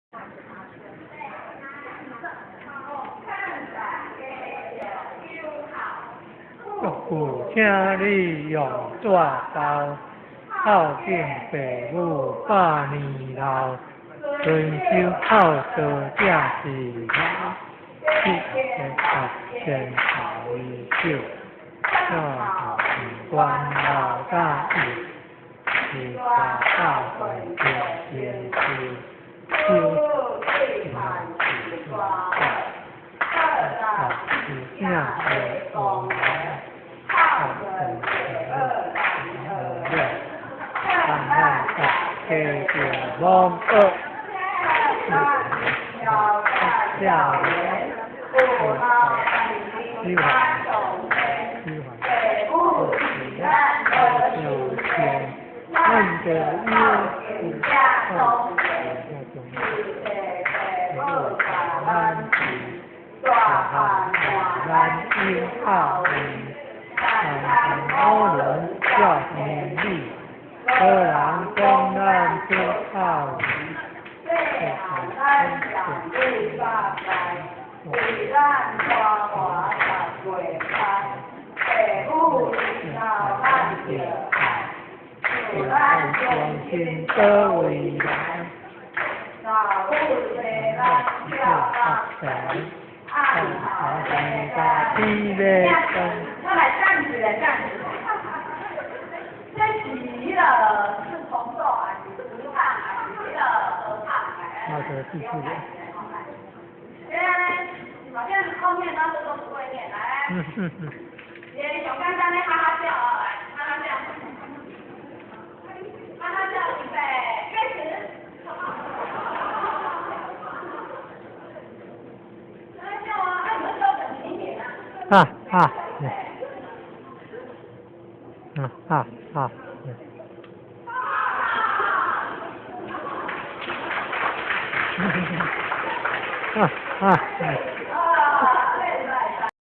国父，请你用纸包，孝敬父母百年老，遵守孝道才是人，七个千头为首，孝道关老甲幼，是大教诲着接受，守万事是正的王孝顺着忘恶，少年，喜欢，喜欢，咱就有咱是大汉咱有孝义，咱五伦照天理，无人讲咱做孝义。忠心倒位来？我来站起来，站起来。这是彼个四重奏，还是独唱，还是彼个合唱？那个继续的。好像后面那个都不会念，来。连上简单的哈哈笑哦，来，哈哈笑。哈哈笑，预备，开始。哈哈笑啊，啊，你们笑整齐一点啊。啊啊，嗯啊啊。啊啊。